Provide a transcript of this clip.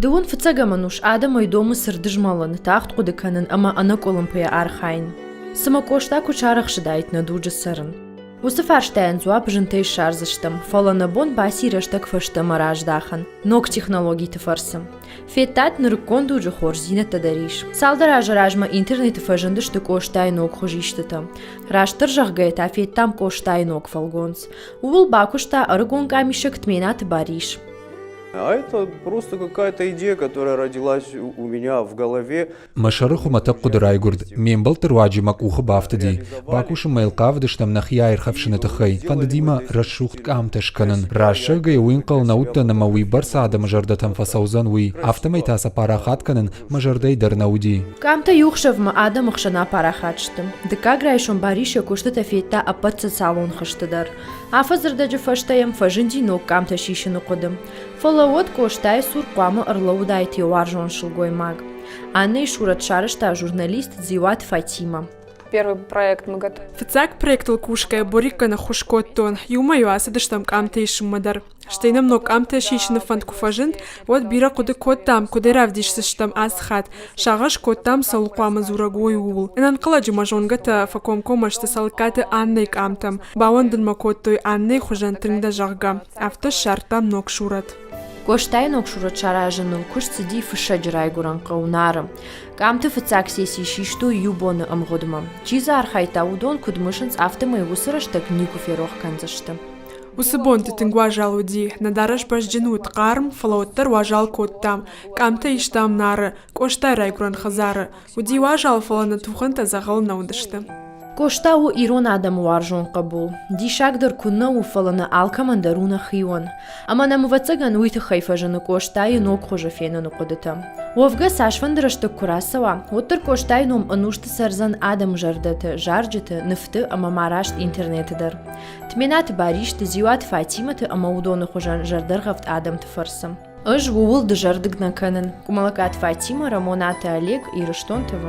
Дыууын фыццӕгӕм ӕнус адӕмӕй домы цырдызмӕлын, тагъд хъуыды кӕнын ӕмӕ ӕнӕкъуылымпыйӕ архайын. Цымӕ Къоста куыд сарӕхсыдаид нӕ дуджы цӕрын? Уыцы фарстайӕн дзуапп зынтӕй ссардзыстӕм, фӕлӕ нӕ бон баци рӕстӕг фӕстӕмӕ раздахын ног технологиты фӕрцы. Федтат, нырыккон дуджы хорздзинӕдтӕ дӕр ис. Цалдӕр азы размӕ интернеты фӕзындысты Къостайы ног хуызистытӕ. Растдӕр зӕгъгӕйӕ та федтам Къостайы ног фӕлгонц. Ууыл бакуыста ӕрыгон къамисӕг Тменаты Барис. А это просто какая-то идея, которая родилась у меня в голове. Мӕ сӕры хуымӕтӕг хъуыды райгуырд, ме мбӕлтты руаджы мӕ къухы бафтыди. Бакусынмӕ йыл хъавыдыстӕм нӕхи аирхӕфсыны тыххӕй, фӕндыди мӕ рӕсугъд къамтӕ скӕнын. Рӕсӕгӕй уый ӕнхъӕл нӕ уыдтӕн ӕмӕ уыйбӕрц адӕмы зӕрдӕтӕм фӕцӕудзӕн, уый. Афтӕмӕй та сӕ парахат кӕнын мӕ зӕрдӕйы дӕр нӕ уыди. Къамтӕ иу хсӕвмӕ адӕмы хсӕн апарахат сты. Дыккаг райсом Барис йӕ куыстытӕ федта ӕппӕт социалон хызты дӕр. Афӕдзы рдӕджы фӕстӕ йӕм фӕзынди ног къамтӕ сисыны хъуыды. Фӕлӕ уӕд Къостайы цур хъуамӕ ӕрлӕууыдаид йӕ уарзон сылгоймаг. Аннӕйы сурӕт сарӕзта журналист Дзиуаты Фатимӕ. Первый проект мы готовим. Фыццаг проектыл кусгӕйӕ Бориккӕн ӕххуыс кодтон. Иумӕ-иу ацыдыстӕм къамтӕ исынмӕ дӕр. Стӕй нӕм ног къамтӕ сисыны фӕнд куы фӕзынд, уӕд бирӕ хъуыды кодтам, куыд ӕй равдисдзыстӕм ацы хатт. Сагъӕс кодтам, цӕуыл хъуамӕ дзурӕг уой, ууыл. Ӕнӕнхъӕлӕджы мӕ зонгӕтӕ фӕкомкоммӕ сты Цӕлыккаты Аннӕйы къамтӕм. Бауӕндын мӕ кодтой Аннӕйы хуызӕн тынг дӕ, зӕгъгӕ. Афтӕ ссардтам ног сурӕт. Къостайы ног сурӕт саразыныл куыст цыди фыссӕджы райгуырӕн хъӕу Нары. Къамты фыццаг сесси систой иу боны ӕмгъуыдмӕ. Чи дзы архайдта, уыдон куыд мысынц, афтӕмӕй уыцы рӕстӕг никуы ферох кӕндзысты. Уыцы бонты тынг уазал уыди, нӕ дарӕс бӕзджын уыд хъарм, фӕлӕ уӕддӕр уазал кодтам. Къамтӕ истам Нары, Къостайы райгуырӕн хӕдзары. Уыди уазал, фӕлӕ нӕ тухӕнтӕ дзӕгъӕл нӕ уыдысты. Къоста у ирон адӕмы уарзон хъӕбул. Диссаг дӕр куыннӕ у, фӕлӕ нӕ алкӕмӕн дӕр у нӕхион. Ӕмӕ нӕм, ӕвӕццӕгӕн, уый тыххӕй фӕзыны Къостайы ног хуызы феныны хъуыдытӕ. Уӕвгӕ, цасфӕнды рӕстӕг куы рацӕуа, уӕддӕр Къостайы ном ӕнусты цӕрдзӕн адӕмы зӕрдӕты, зарджыты, нывты ӕмӕ ма раст интернеты дӕр. Тменаты Баристы, Дзиуаты Фатимӕты ӕмӕ уыдоны хуызӕн зӕрдӕргъӕвд адӕмты фӕрцы. Ӕз ууыл дызӕрдыг нӕ кӕнын. Къуымӕллӕгаты Фатимӕ, Рӕмонаты Олег, Ирыстон ТВ.